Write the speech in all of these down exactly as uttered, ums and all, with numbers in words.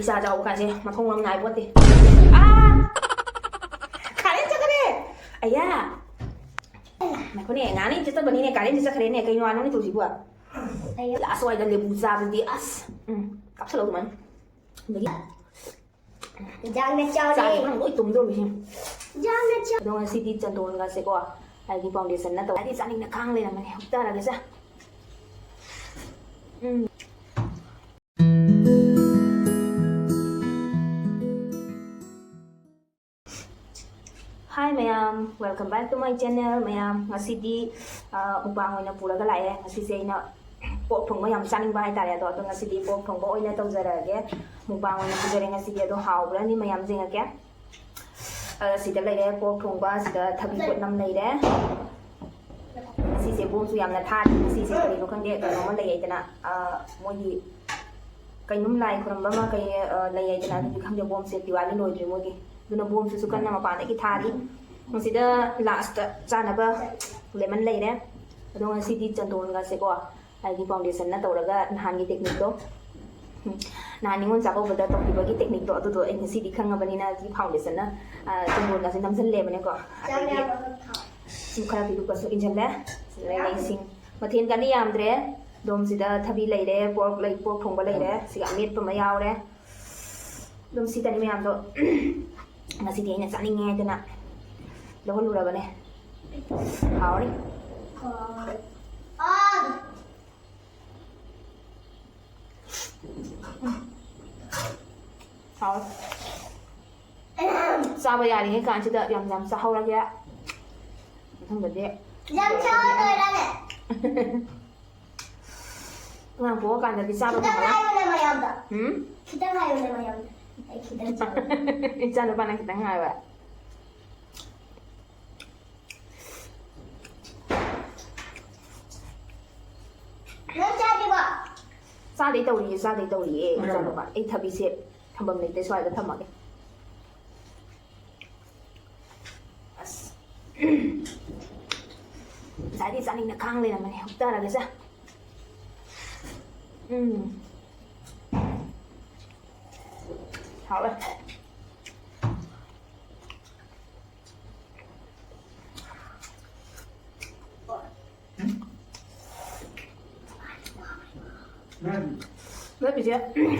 ꯏꯆꯥ ꯆꯥꯎꯕ ꯀꯥꯏꯁꯦ ꯃꯊꯣꯡ ꯃꯔꯝ ꯅꯥꯏ ꯄꯣꯠꯇꯦ꯫ ꯑꯥ! ꯀꯥꯔꯦꯟ ꯆꯠꯈ꯭ꯔꯦ! ꯑꯌꯥ! ꯉꯥꯏꯈꯣꯅꯦ, ꯉꯥꯅꯤ ꯆꯠꯇꯕꯅꯤꯅꯦ, ꯀꯥꯔꯦꯟꯁꯦ ꯆꯠꯈ꯭ꯔꯦꯅꯦ꯫ ꯀꯩꯅꯣ ꯑꯥ ꯅꯪꯅ ꯇꯧꯔꯤꯁꯤꯕꯣ? ꯑꯌꯥ! ꯂꯥꯁ ꯋꯥꯏꯗ ꯂꯦꯕꯨ ꯆꯥꯕꯗꯤ ꯑꯁ! ꯎꯝ, ꯀꯥꯞꯁꯜꯂꯣ ꯑꯗꯨꯃꯥꯏꯅ꯫ ꯑꯗꯒꯤ ꯌꯥꯝꯅ ꯆꯥꯎꯔꯦ꯫ ꯆꯥꯁꯦ ꯅꯪ ꯂꯣꯏ ꯇꯨꯝꯗꯧꯔꯤꯁꯦ꯫ ꯌꯥꯝꯅ ꯆꯥꯎ- ꯑꯗꯣ ꯉꯁꯤꯗꯤ ꯆꯟꯗꯣꯟꯒꯁꯦꯀꯣ, ꯍꯥꯏꯗꯤ ꯐꯥꯎꯟꯗꯦꯁꯟ ꯅꯠꯇꯕ, ꯍꯥꯏꯗꯤ ꯆꯥꯅꯤꯡꯅ ꯈꯥꯡ ꯂꯩꯔꯝꯕꯅꯦ꯫ ꯍꯨꯞꯇꯔꯒꯦꯁꯦ꯫ ꯎꯝ꯫ Hi ꯃꯌꯥꯝ, welcome back to my channel ꯃꯌꯥꯝ꯫ ꯉꯁꯤꯗꯤ, ꯑ, mukbang ꯑꯣꯏꯅ ꯄꯨꯔꯒ ꯂꯥꯛꯑꯦ꯫ ꯉꯁꯤꯁꯦ ꯑꯩꯅ pork ꯊꯣꯡꯕ ꯌꯥꯝ ꯆꯥꯅꯤꯡꯕ ꯍꯥꯏꯇꯥꯔꯦ, ꯑꯗꯣ, ꯑꯗꯣ ꯉꯁꯤꯗꯤ pork ꯊꯣꯡꯕ ꯑꯣꯏꯅ ꯇꯧꯖꯔꯛꯑꯒꯦ꯫ Mukbang ꯑꯣꯏꯅ ꯄꯨꯖꯔꯦ ꯉꯁꯤꯗꯤ, ꯑꯗꯣ ꯍꯥꯎꯕ꯭ꯔꯅꯤ ꯃꯌꯥꯝ ꯌꯦꯡꯉꯛꯀꯦ꯫ ꯑ, ꯁꯤꯗ ꯂꯩꯔꯦ pork ꯊꯣꯡꯕ, ꯁꯤꯗ ꯊꯕꯤ ꯄꯣꯠꯅꯝ ꯂꯩꯔꯦ꯫ ꯉꯁꯤꯁꯦ ꯕꯣꯝꯁꯨ ꯌꯥꯝꯅ ꯊꯥꯔꯤ꯫ ꯉꯁꯤꯁꯦ ꯀꯔꯤꯅꯣ ꯈꯪꯗꯦ, ꯀꯩꯅꯣꯝꯃ ꯂꯩ ꯍꯥꯏꯗꯅ, ꯑ, ꯃꯣꯏꯒꯤ ꯀꯩꯅꯨꯝ ꯂꯥꯏ ꯈꯨꯔꯨꯝꯕ ꯑꯃ ꯀꯩ, ꯑ, ꯂꯩ ꯍꯥꯏꯗꯅ, ꯑꯗꯨꯗꯤ ꯈꯪꯗꯦ, ꯕꯣꯝꯁꯦ ꯗꯤꯋꯥꯂꯤ ꯂꯣꯏꯗ꯭ꯔꯤ ꯃꯣꯏꯒꯤ꯫ ꯑꯗꯨꯅ ꯕꯣꯝꯁꯤꯁꯨ ꯀꯟꯅ ꯃꯄꯥꯟꯗꯒꯤ ꯊꯥꯔꯤ꯫ ꯃꯁꯤꯗ last ꯆꯥꯅꯕ lemon ꯂꯩꯔꯦ꯫ ꯑꯗꯣ ꯉꯁꯤꯗꯤ ꯆꯟꯗꯣꯟꯒꯁꯦꯀꯣ, ꯍꯥꯏꯗꯤ foundationꯅ ꯇꯧꯔꯒ ꯅꯍꯥꯟꯒꯤ techniqueꯇꯣ, ꯎꯝ, ꯅꯍꯥꯟ ꯅꯤꯉꯣꯜ ꯆꯥꯛꯀꯧꯕꯗ ꯇꯧꯈꯤꯕꯒꯤ techniqueꯇꯣ, ꯑꯗꯨꯗꯣ ꯑꯩ ꯉꯁꯤꯗꯤ ꯈꯪꯉꯕꯅꯤꯅ ꯍꯧꯖꯤꯛ foundationꯅ, ꯑ, ꯆꯟꯗꯣꯟꯒꯁꯦ ꯅꯝꯁꯤꯜꯂꯦꯕꯅꯦꯀꯣ꯫ ꯑꯗꯒꯤ ꯁꯨꯝ ꯈꯔ ꯄꯤꯔꯨꯛꯀꯁꯨ ꯏꯟꯁꯤꯜꯂꯦ꯫ ꯁꯤꯗ ꯂꯩꯁꯤꯡ ꯃꯊꯦꯜ ꯀꯟꯅ ꯌꯥꯝꯗ꯭ꯔꯦ꯫ ꯑꯗꯣꯝꯁꯤꯗ ꯊꯕꯤ ꯂꯩꯔꯦ, pork ꯂꯩ, pork ꯊꯣꯡꯕ ꯂꯩꯔꯦ, ꯁꯤꯒ ꯑꯃꯦꯠꯄ ꯑꯃ ꯌꯥꯎꯔꯦ꯫ ꯑꯗꯨꯝ ꯁꯤꯇꯅꯤ ꯃꯌꯥꯝꯗꯣ꯫ ꯉꯁꯤꯗꯤ ꯑꯩꯅ ꯆꯥꯅꯤꯡꯉꯦ ꯍꯥꯏꯗꯅ ꯂꯧꯍꯜꯂꯨꯔꯕꯅꯦ꯫ ꯍꯥꯎꯔꯤ꯫ ꯍꯥꯎꯔꯤ꯫ ꯆꯥꯕ ꯌꯥꯔꯤꯉꯩ ꯀꯥꯟꯁꯤꯗ ꯌꯥꯝ ꯌꯥꯝ ꯆꯥꯍꯧꯔꯒꯦ꯫ ꯃꯊꯪꯗꯗꯤ ꯌꯥꯝ ꯆꯥꯔꯣꯏꯔꯥꯅꯦ? ꯑꯉꯥꯡ ꯄꯣꯛꯑꯀꯥꯟꯗꯗꯤ ꯆꯥꯕ ꯈꯤꯇꯪ ꯐꯪꯉꯔꯣꯏ꯫ ꯍꯥꯏꯌꯨꯅꯦ ꯃꯌꯥꯝꯗ꯫ ꯎꯝ? ꯈꯤꯇꯪ ꯍꯥꯏꯌꯨꯅꯦ ꯃꯌꯥꯝꯗ꯫ ꯑꯩ ꯈꯤꯇꯪ ꯆꯥꯒꯦ꯫ ꯏꯆꯥ ꯅꯨꯄꯥꯅ ꯈꯤꯇꯪ ꯍꯥꯏꯕ꯫ ꯅꯪ ꯆꯥꯗ꯭ꯔꯤꯕꯣ? ꯆꯥꯗꯩ ꯇꯧꯔꯤꯌꯦ, ꯆꯥꯗꯩ ꯇꯧꯔꯤꯌꯦ, ꯃꯔꯝ? ꯏꯆꯥ ꯅꯨꯄꯥ꯫ ꯑꯩ ꯊꯕꯤꯁꯦ ꯊꯝꯐꯝ ꯂꯩꯇꯦ, ꯁ꯭ꯋꯥꯏꯗ ꯊꯝꯃꯒꯦ꯫ ꯑꯁ꯫ ꯉꯁꯥꯏꯗꯤ ꯆꯥꯅꯤꯡꯅ ꯈꯥꯡ ꯂꯩꯔꯝꯕꯅꯦ꯫ ꯍꯨꯞꯇꯔꯒꯦꯁꯦ꯫ ꯎꯝ꯫ ꯍꯥꯎꯋꯦ꯫ ꯅꯠꯇꯤꯁꯦ,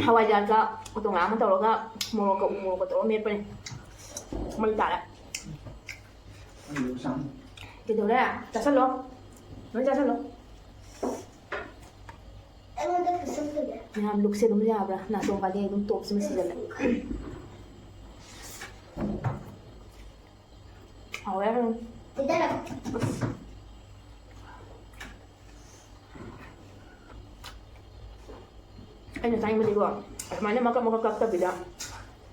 ꯍꯋꯥꯏꯖꯥꯔꯒ ꯇꯣꯉꯥꯟ ꯑꯃ ꯇꯧꯔꯒ ꯃꯣꯔꯣꯛꯀ ꯎ ꯃꯣꯔꯣꯛꯀ ꯇꯧꯔꯒ ꯃꯦꯠꯄꯅꯦ꯫ ꯃꯩ ꯇꯥꯔꯦ꯫ ꯀꯩꯗꯧꯔꯦ? ꯆꯥꯁꯜꯂꯣ꯫ ꯂꯣꯏ ꯆꯥꯁꯜꯂꯣ꯫ ꯑꯩꯉꯣꯟꯗ ꯄꯤꯁꯜꯂꯨꯗꯦ꯫ ꯃꯌꯥꯝ ꯂꯨꯛꯁꯦ ꯑꯗꯨꯝ ꯌꯥꯕ꯭ꯔꯥ? ꯅꯥꯆꯣꯡ ꯄꯥꯗꯦ ꯑꯗꯨꯝ ꯇꯣꯞꯁꯤꯃ ꯁꯤꯖꯜꯂꯦ꯫ ꯍꯥꯎꯋꯦ ꯑꯗꯨꯝ꯫ ꯁꯤꯗ ꯂꯥꯛꯑꯣ꯫ ꯑꯩꯅ ꯆꯥꯅꯤꯡꯕꯗꯤꯀꯣ, ꯑꯗꯨꯃꯥꯏꯅ ꯃꯀꯛ ꯃꯀꯛ ꯀꯛꯇꯕꯤꯗ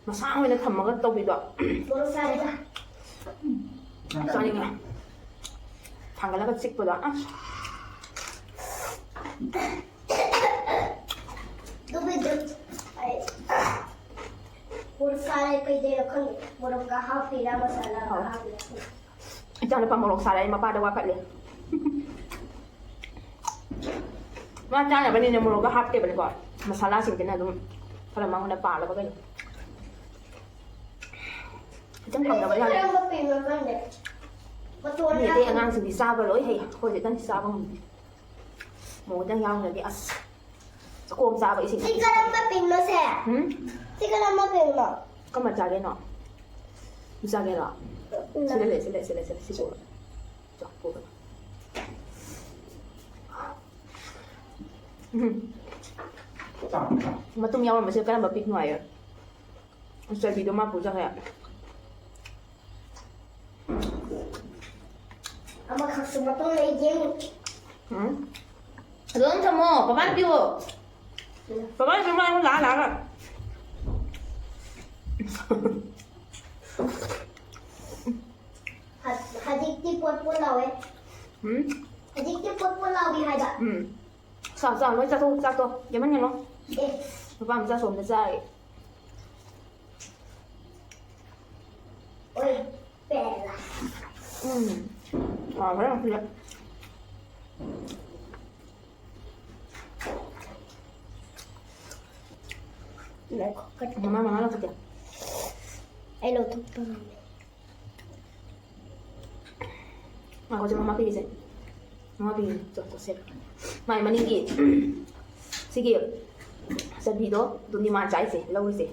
ꯃꯁꯥ ꯑꯣꯏꯅ ꯊꯝꯃꯒ ꯇꯧꯕꯤꯗꯣ꯫ ꯃꯣꯔꯣꯛ ꯁꯥꯔꯤꯕ꯫ ꯆꯥꯅꯤꯡꯉꯦ꯫ ꯊꯥꯡꯒꯠꯂꯒ ꯆꯤꯛꯄꯗꯣ꯫ ꯑꯁ꯫ ꯑꯗꯨꯕꯨꯗꯤ ꯑꯩ ꯃꯣꯔꯣꯛ ꯁꯥꯔꯦ ꯀꯩꯗꯩꯅꯣ ꯈꯪꯗꯦ꯫ ꯃꯣꯔꯣꯛꯀ ꯍꯥꯞꯄꯤꯔꯥ ꯃꯁꯥꯂꯥꯒ ꯍꯥꯎ꯫ ꯍꯥꯞꯄꯤꯔꯥ ꯈꯪꯗꯦ꯫ ꯏꯆꯥꯅꯨꯄꯥ ꯃꯣꯔꯣꯛ ꯁꯥꯔꯦ, ꯑꯩ ꯃꯄꯥꯗ ꯋꯥꯀꯠꯂꯦ꯫ ꯃꯥ ꯆꯥꯅꯕꯅꯤꯅ ꯃꯣꯔꯣꯛꯀ ꯍꯥꯞꯇꯦꯕꯅꯤꯀꯣ, ꯃꯁꯥꯂꯥꯁꯤꯡꯁꯤꯅ ꯑꯗꯨꯝ ꯈꯔ ꯃꯉꯣꯟꯗ ꯄꯥꯜꯂꯕ ꯀꯩꯅꯣ꯫ ꯈꯤꯇꯪ ꯊꯝꯗꯕ ꯌꯥꯗꯦ꯫ ꯀꯔꯝꯕ ꯄꯦꯡꯅꯣ ꯈꯪꯗꯦ꯫ ꯃꯇꯣꯟ ꯃꯤ ꯑꯇꯩ ꯌꯥꯎꯕ꯫ ꯑꯉꯥꯡꯁꯤꯡꯗꯤ ꯆꯥꯕ ꯂꯣꯏ ꯍꯩ, ꯑꯩꯈꯣꯏꯗꯤ ꯈꯤꯇꯪ ꯆꯥꯕ ꯉꯝꯗꯦ꯫ ꯃꯣꯔꯣꯛ ꯈꯤꯇꯪ ꯌꯥꯎꯗ꯭ꯔꯗꯤ ꯑꯁ꯫ ꯆꯥꯛꯈꯣꯝ ꯆꯥꯕ ꯏꯁꯤꯡ꯫ ꯁꯤ ꯀꯔꯝꯕ ꯄꯦꯡꯅꯣ ꯁꯦ? ꯎꯝ? ꯁꯤ ꯀꯔꯝꯕ ꯄꯦꯡꯅꯣ? ꯀꯔꯝꯕ ꯆꯥꯒꯦꯅꯣ? ꯁꯤ ꯆꯥꯒꯦꯔꯣ? ꯎꯝ꯫ ꯁꯤꯗ ꯂꯩ, ꯁꯤꯗ ꯂꯩ, ꯁꯤꯗ ꯂꯩ, ꯁꯤꯗ ꯂꯩ, ꯁꯤ ꯄꯨꯔꯣ꯫ ꯆꯥꯛ ꯄꯨꯔꯣ꯫ ꯎꯝ꯫ ꯃꯇꯨꯝ ꯌꯥꯎꯔꯝꯕꯁꯦ ꯀꯔꯝꯕ ꯄꯤꯛꯅꯣ ꯍꯥꯏꯌꯣ? ꯆꯕꯤꯗꯣ ꯃꯥ ꯄꯨꯖꯈ꯭ꯔꯦ꯫ ꯑꯃꯈꯛꯁꯨ ꯃꯇꯨꯡ ꯂꯩꯒꯦ꯫ ꯎꯝ꯫ ꯑꯗꯨꯝ ꯊꯝꯃꯣ, ꯄꯄꯥꯅ ꯄꯤꯌꯣ꯫ ꯄꯄꯥꯅ ꯄꯤꯌꯣ, ꯃꯥ ꯑꯃꯨꯛ ꯂꯥꯛꯑ ꯂꯥꯛꯑꯒ꯫ ꯍ-, ꯍꯧꯖꯤꯛꯇꯤ ꯄꯣꯠ ꯄꯣꯠ ꯂꯥꯎꯋꯦ꯫ ꯎꯝ? ꯍꯧꯖꯤꯛꯇꯤ ꯄꯣꯠ ꯄꯣꯠ ꯂꯥꯎꯏ ꯍꯥꯏꯕ꯫ ꯎꯝ꯫ ꯆꯥꯎ, ꯆꯥꯎ, ꯂꯣꯏ ꯆꯥꯊꯣꯛ, ꯆꯥꯛꯇꯣ꯫ ꯌꯦꯃꯟꯒꯅꯣ꯫ ꯑꯦ꯫ ꯅꯨꯄꯥ ꯃꯆꯥ ꯁꯣꯝꯗ ꯆꯥꯔꯤ꯫ ꯑꯣꯏ, ꯄꯦꯜꯂꯦ꯫ ꯎꯝ꯫ ꯍꯥꯎꯈ꯭ꯔꯦ ꯉꯁꯤꯗꯤ꯫ ꯉꯥꯏꯈꯣ, ꯀꯠ-, ꯃꯃꯥ, ꯃꯃꯥ ꯂꯧꯊꯣꯛꯀꯦ꯫ ꯑꯩ ꯂꯧꯊꯣꯛꯄ ꯉꯝꯃꯦ꯫ ꯉꯥꯏꯈꯣ, ꯁꯦ, ꯃꯃꯥ ꯄꯤꯒꯦꯁꯦ꯫ ꯃꯃꯥ ꯄꯤꯒꯦ꯫ ꯆꯣ, ꯆꯣ, ꯁꯦ꯫ ꯃꯥꯏ ꯃꯅꯤꯡꯒꯤ ꯁꯤꯒꯤ ꯆꯕꯤꯗꯣ ꯑꯗꯨꯝꯗꯤ ꯃꯥ ꯆꯥꯏꯁꯦ, ꯂꯧꯔꯤꯁꯦ꯫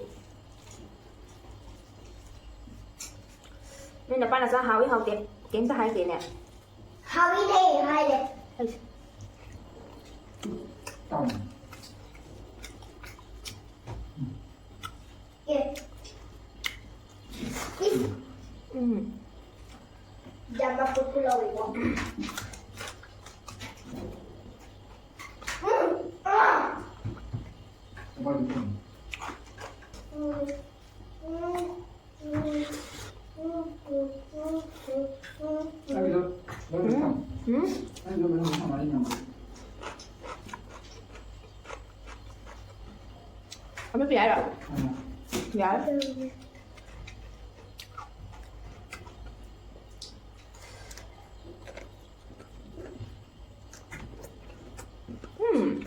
ꯅꯣꯏ ꯅꯄꯥ ꯅꯆꯥ ꯍꯥꯎꯏ ꯍꯥꯎꯇꯦ ꯀꯩꯝꯇ ꯍꯥꯏꯗꯦꯅꯦ꯫ ꯍꯥꯎꯏꯅꯦ ꯍꯥꯏꯔꯦ꯫ ꯑꯩꯁ꯫ ꯑꯦ꯫ ꯏꯁ꯫ ꯎꯝ꯫ ꯌꯥꯝ ꯃꯈꯨꯠ ꯈꯨꯂꯥꯎꯋꯤꯀꯣ꯫ ꯎꯝ꯫ ꯑꯥ꯫ ꯎꯝ꯫ ꯎꯝ꯫ ꯎꯝ? ꯑꯃ ꯄꯤ ꯍꯥꯏꯔꯣ? ꯌꯥꯔꯦ꯫ ꯎꯝ꯫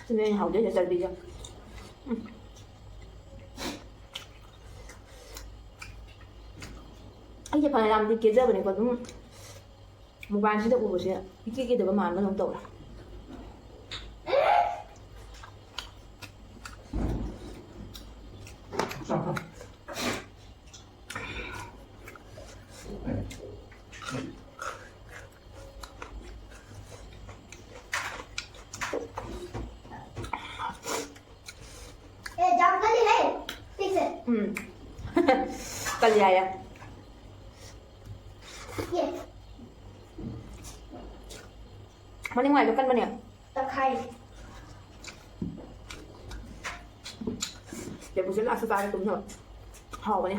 ꯁꯤꯅ ꯍꯦꯟꯅ ꯍꯥꯎꯗꯣꯏꯅꯦ, ꯆꯔꯕꯤꯁꯦ꯫ ꯎꯝ꯫ ꯑꯩꯁꯦ ꯐꯅꯌꯥꯝꯗꯤ ꯀꯦꯖꯕꯅꯦꯀꯣ, ꯑꯗꯨꯝ ꯃꯨꯛꯕꯥꯡꯁꯤꯗ ꯎꯕꯁꯦ ꯏꯀꯦ ꯀꯦꯗꯕ ꯃꯥꯟꯕꯗꯧꯅ ꯇꯧꯔꯦ꯫ ꯑꯦ, ꯌꯥꯝ ꯀꯜꯂꯤꯍꯦ, ꯄꯤꯛꯁꯦ꯫ ꯎꯝ꯫ ꯀꯜꯂꯤ ꯍꯥꯏꯌꯦ꯫ ꯌꯦ꯫ ꯃꯅꯤꯡ ꯋꯥꯏꯗꯣ ꯀꯟꯕꯅꯦ꯫ ꯇꯛꯈꯥꯏ꯫ ꯂꯦꯕꯨꯁꯦ ꯂꯥꯛꯑꯁꯨ ꯆꯥꯔꯦ ꯑꯗꯨꯝ ꯍꯥꯎꯕꯅꯦ꯫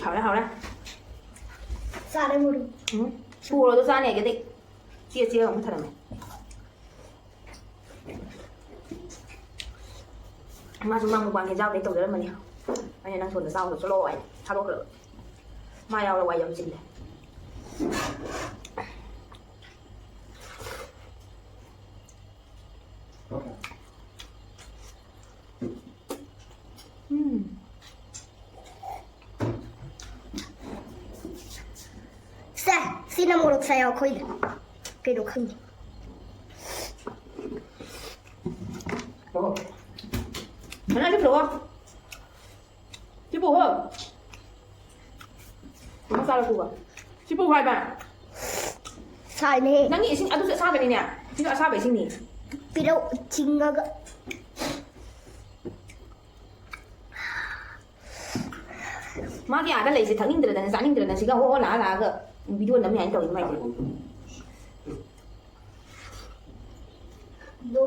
ꯍꯥꯎꯔꯦ, ꯍꯥꯎꯔꯦ꯫ ꯆꯥꯔꯦ ꯃꯨꯔꯨ꯫ ꯎꯝ꯫ ꯁꯨꯔꯣ ꯑꯗꯨ ꯆꯥꯅꯤ ꯍꯥꯏꯒꯗꯤ꯫ ꯆꯦ, ꯆꯦ ꯑꯃꯨꯛ ꯊꯅꯝꯃꯦ꯫ ꯃꯥꯁꯨ ꯃꯥ ꯃꯨꯛꯕꯥꯡ ꯍꯦꯟꯖꯥꯡꯗꯩ ꯇꯧꯖꯔꯝꯕꯅꯤ꯫ ꯑꯩꯅ ꯅꯪ ꯁꯣꯝꯗ ꯆꯥꯎꯗꯣ ꯆꯠꯂꯣ ꯍꯥꯏꯅ ꯊꯥꯗꯣꯛꯈ꯭ꯔꯕ꯫ ꯃꯥ ꯌꯥꯎꯔ ꯋꯥꯏ ꯌꯥꯝ ꯆꯤꯜꯂꯦ꯫ ꯎꯝ꯫ ꯁꯦ, ꯁꯤꯅ ꯃꯣꯔꯣꯛ ꯁꯥꯏ ꯑꯩꯈꯣꯏꯗ꯫ ꯀꯩꯅꯣ ꯈꯪꯗꯦ꯫ ꯃꯅꯥ ꯆꯠꯈ꯭ꯔꯕꯣ? ꯁꯤꯕꯨ ꯍꯣ꯫ ꯃꯆꯥ ꯂꯧꯊꯣꯛꯑꯣ꯫ ꯁꯤꯕꯨ ꯍꯥꯏꯕ꯫ ꯁꯥꯏꯅꯦ꯫ ꯅꯪꯒꯤ ꯏꯁꯤꯡ ꯑꯗꯨꯁꯨ ꯑꯁꯥꯕꯅꯤꯅꯦ꯫ ꯁꯤꯁꯨ ꯑꯁꯥꯕ ꯏꯁꯤꯡꯅꯤ꯫ ꯄꯤꯔꯧ ꯆꯤꯡꯉꯒ꯫ ꯃꯥꯒꯤ ꯑꯥꯗ ꯂꯩꯁꯦ ꯊꯛꯅꯤꯡꯗ꯭ꯔꯗꯅ ꯆꯥꯅꯤꯡꯗ꯭ꯔꯗꯅ ꯁꯤꯒ ꯍꯣ ꯍꯣ ꯂꯥꯛꯑ ꯂꯥꯛꯑꯒ video ꯅꯝꯃꯤ ꯍꯥꯏꯅ ꯇꯧꯔꯤ ꯃꯥꯏꯁꯦ꯫ ꯑꯗꯣ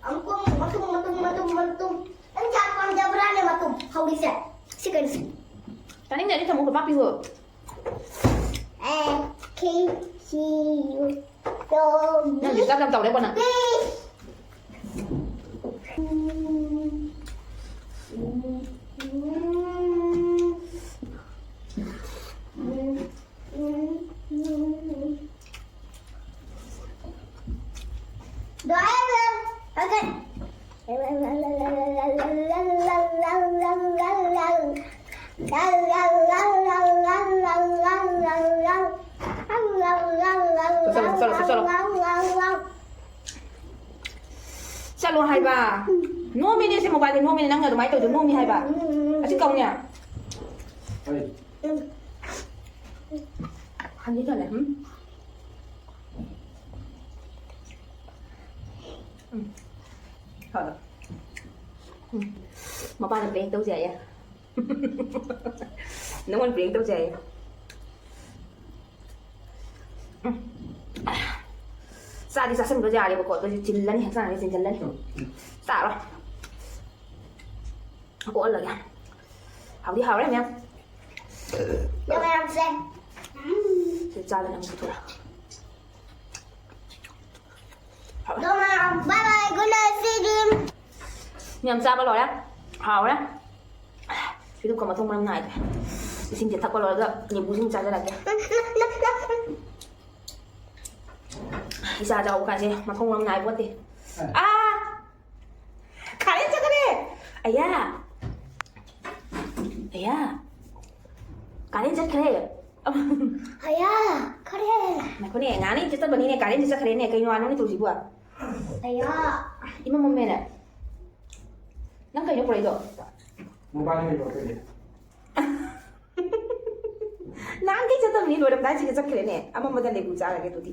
ꯑꯃꯨꯛ ꯃꯇꯨꯝ, ꯃꯇꯨꯝ, ꯃꯇꯨꯝ, ꯃꯇꯨꯝ, ꯃꯇꯨꯝ꯫ ꯅꯪ ꯀꯌꯥ ꯄꯥꯝꯖꯕ꯭ꯔꯥꯅꯦ ꯃꯇꯨꯝ ꯍꯧꯔꯤꯁꯦ? ꯁꯤ ꯀꯩꯅꯣ ꯁꯤ? ꯆꯥꯅꯤꯡꯗ꯭ꯔꯗꯤ ꯊꯝꯃꯣ, ꯄꯥꯄꯥ ꯄꯤꯈꯣ꯫ ꯑꯦ, ꯈꯤ, ꯁꯤ, ꯌꯨ, ꯇꯣ, ꯃꯤ꯫ ꯅꯪ disturb ꯌꯥꯝ ꯇꯧꯔꯦꯀꯣ ꯅꯪ꯫ ꯄꯤ꯫ ꯆꯠꯂꯣ, ꯆꯠꯂꯣ, ꯆꯠꯂꯣ꯫ ꯆꯠꯂꯣ ꯍꯥꯏꯕ꯫ ꯅꯣꯝꯃꯤꯅꯦ ꯁꯤ mobile ꯁꯦ, ꯅꯣꯝꯃꯤꯅꯦ, ꯅꯪꯅ ꯑꯗꯨꯃꯥꯏꯅ ꯇꯧꯗꯣ, ꯅꯣꯝꯃꯤ ꯍꯥꯏꯕ꯫ ꯑꯁꯤ ꯀꯧꯅꯦ꯫ ꯍꯟꯗꯤ ꯊꯜꯂꯦ꯫ ꯎꯝ꯫ ꯎꯝ꯫ ꯐꯔꯦ꯫ ꯎꯝ꯫ ꯃꯄꯥꯅ prank ꯇꯧꯁꯦ ꯍꯥꯏꯌꯦ꯫ ꯅꯪꯉꯣꯟꯗ prank ꯇꯧꯁꯦ ꯍꯥꯏꯌꯦ꯫ ꯎꯝ꯫ ꯆꯥꯗꯤ ꯆꯥꯁꯤꯟꯕ ꯌꯥꯔꯦꯕꯀꯣ, ꯑꯗꯨꯁꯨ ꯆꯤꯜꯂꯅꯤ, ꯍꯛꯆꯥꯡꯁꯦ ꯆꯤꯟꯁꯤꯜꯂꯅꯤ꯫ ꯆꯥꯔꯣ꯫ ꯑꯣꯠꯂꯒꯦ꯫ ꯍꯥꯎꯗꯤ ꯍꯥꯎꯔꯦ ꯃꯌꯥꯝ꯫ ꯃꯌꯥꯝꯁꯦ꯫ ꯁꯤ ꯆꯥꯗꯅ ꯑꯃꯨꯛ ꯄꯨꯊꯣꯔꯛꯑꯣ꯫ ꯍꯥꯎꯔꯦ꯫ Bye bye, good night, see you. ꯃꯌꯥꯝ ꯆꯥꯕ ꯂꯣꯏꯔꯦ꯫ ꯍꯥꯎꯔꯦ꯫ ꯐꯤꯗꯨꯀ ꯃꯊꯣꯡ ꯃꯔꯝ ꯅꯥꯏꯗꯦ꯫ ꯏꯁꯤꯡꯁꯦ ꯊꯛꯄ ꯂꯣꯏꯔꯒ ꯅꯦꯝꯕꯨꯁꯤꯡ ꯆꯥꯖꯔꯛꯀꯦ꯫ ꯏꯆꯥ ꯆꯥꯎꯕ ꯀꯥꯏꯁꯦ ꯃꯊꯣꯡ ꯃꯔꯝ ꯅꯥꯏ ꯄꯣꯠꯇꯦ꯫ ꯑꯥ! ꯀꯥꯔꯦꯟ ꯆꯠꯈ꯭ꯔꯦ! ꯑꯌꯥ! ꯑꯌꯥ! ꯀꯥꯔꯦꯟ ꯆꯠꯈ꯭ꯔꯦ! ꯑꯌꯥ! ꯀꯥꯔꯦꯟ! ꯉꯥꯏꯈꯣꯅꯦ, ꯉꯥꯅ ꯆꯠꯇꯕꯅꯤꯅꯦ, ꯀꯥꯔꯦꯟꯁꯦ ꯆꯠꯈ꯭ꯔꯦꯅꯦ, ꯀꯩꯅꯣ ꯑꯥꯅꯣꯅꯦ ꯇꯧꯔꯤꯁꯤꯕꯣ? ꯑꯌꯥ! ꯏꯃꯝ ꯃꯝꯃꯦꯅꯦ꯫ ꯅꯪ ꯀꯩꯅꯣ ꯄꯨꯔꯛꯏꯗꯣ? ꯃꯣꯕꯥꯏꯜ ꯂꯩꯕ꯭ꯔꯣ ꯀꯩꯗꯤ? ꯅꯍꯥꯟꯈꯩ ꯆꯠꯇꯕꯅꯤ, ꯂꯣꯏꯔꯝꯗꯥꯏꯁꯤꯗ ꯆꯠꯈ꯭ꯔꯦꯅꯦ꯫ ꯑꯃꯝꯕꯗ ꯂꯩꯕꯨ ꯆꯥꯔꯒꯦ ꯑꯗꯨꯗꯤ꯫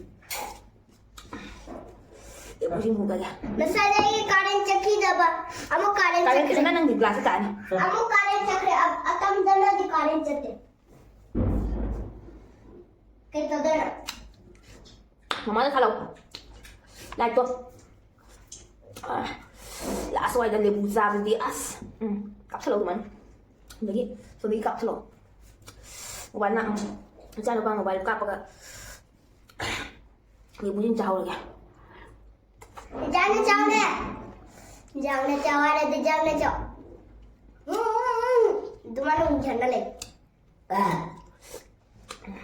ꯂꯩꯕꯨꯁꯤ ꯃꯨꯒꯒꯦ꯫ ꯉꯁꯥꯏꯗꯒꯤ ꯀꯥꯔꯦꯟ ꯆꯠꯈꯤꯗꯕ꯫ ꯑꯃꯨꯛ ꯀꯥꯔꯦꯟ ꯀꯥꯔꯦꯟ ꯆꯠꯈ꯭ꯔꯦ꯫ ꯆꯠꯅ ꯅꯪꯗꯤ ꯒ꯭ꯂꯥꯁꯁꯦ ꯇꯥꯅꯤ꯫ ꯑꯃꯨꯛ ꯀꯥꯔꯦꯟ ꯆꯠꯈ꯭ꯔꯦ꯫ ꯑ-, ꯑꯇꯝꯗꯅꯗꯤ ꯀꯥꯔꯦꯟ ꯆꯠꯇꯦ꯫ ꯀꯩ ꯇꯧꯗꯣꯏꯅꯣ? ꯃꯃꯥꯗ ꯊꯥꯜꯂꯛꯑꯣ꯫ ꯂꯥꯏꯠꯇꯣ꯫ ꯑꯥ, ꯂꯥꯁ ꯋꯥꯏꯗ ꯂꯦꯕꯨ ꯆꯥꯕꯗꯤ ꯑꯁ꯫ ꯎꯝ, ꯀꯥꯞꯁꯜꯂꯣ ꯑꯗꯨꯃꯥꯏꯅ꯫ ꯑꯗꯒꯤ ꯁꯣꯝꯗꯒꯤ ꯀꯥꯞꯁꯜꯂꯣ꯫ ꯃꯣꯕꯥꯏꯜꯅ, ꯎꯝ, ꯏꯆꯥꯅꯨꯄꯥ ꯃꯣꯕꯥꯏꯜ ꯀꯥꯞꯄꯒ ꯂꯦꯕꯨꯁꯤꯡ ꯆꯥꯍꯧꯔꯒꯦ꯫ ꯏꯟꯖꯥꯡꯅ ꯆꯥꯎꯅꯦ꯫ ꯏꯟꯖꯥꯡꯅ ꯆꯥꯎ ꯍꯥꯏꯔꯗꯤ ꯏꯟꯖꯥꯡꯅ ꯆꯥꯎ꯫ ꯎꯝ, ꯎꯝ, ꯎꯝ꯫ ꯑꯗꯨꯃꯥꯏꯅ ꯎꯏꯁꯟꯅ ꯂꯩ꯫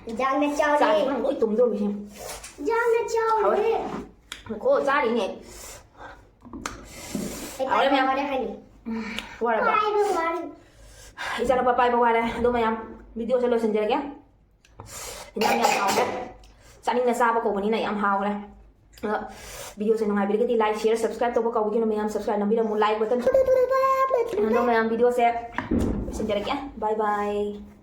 ꯏꯟꯖꯥꯡꯅ ꯆꯥꯎꯔꯦ꯫ ꯆꯥꯛꯁꯤ ꯅꯪ ꯂꯣꯏ ꯇꯨꯝꯗꯧꯔꯤꯁꯦ꯫ ꯏꯟꯖꯥꯡꯅ ꯆꯥꯎꯔꯦ꯫ ꯍꯥꯎꯔꯦ꯫ ꯉꯥꯏꯈꯣ, ꯆꯥꯔꯤꯅꯦ꯫ ꯑꯩ ꯍꯥꯎꯔꯦ, ꯃꯌꯥꯝ꯫ ꯄꯥꯏꯕ ꯋꯥꯔꯦ ꯍꯥꯏꯅꯤ꯫ ꯎꯝ, ꯋꯥꯔꯕ? ꯄꯥꯏꯕ ꯋꯥꯔꯦ꯫ ꯏꯆꯥꯅꯨꯄꯥ ꯄꯥꯏꯕ ꯋꯥꯔꯦ꯫ ꯑꯗꯣ ꯃꯌꯥꯝ, ꯚꯤꯗꯤꯑꯣꯁꯦ ꯂꯣꯏꯁꯤꯟꯖꯔꯒꯦ꯫ ꯏꯟꯖꯥꯡ ꯌꯥꯝ ꯍꯥꯎꯔꯦ꯫ ꯆꯥꯅꯤꯡꯅ ꯆꯥꯕ ꯀꯧꯕꯅꯤꯅ ꯌꯥꯝ ꯍꯥꯎꯔꯦ꯫ ꯑꯗꯣ ꯚꯤꯗꯤꯑꯣꯁꯦ ꯅꯨꯡꯉꯥꯏꯕꯤꯔꯒꯗꯤ like, share, subscribe ꯇꯧꯕ ꯀꯥꯎꯕꯤꯒꯅꯨ ꯃꯌꯥꯝ꯫ Subscribe ꯅꯝꯕꯤꯔꯝꯃꯨ, like button꯫ ꯑꯗꯣ ꯃꯌꯥꯝ, ꯚꯤꯗꯤꯑꯣꯁꯦ ꯂꯣꯏꯁꯤꯟꯖꯔꯒꯦ꯫ Bye bye꯫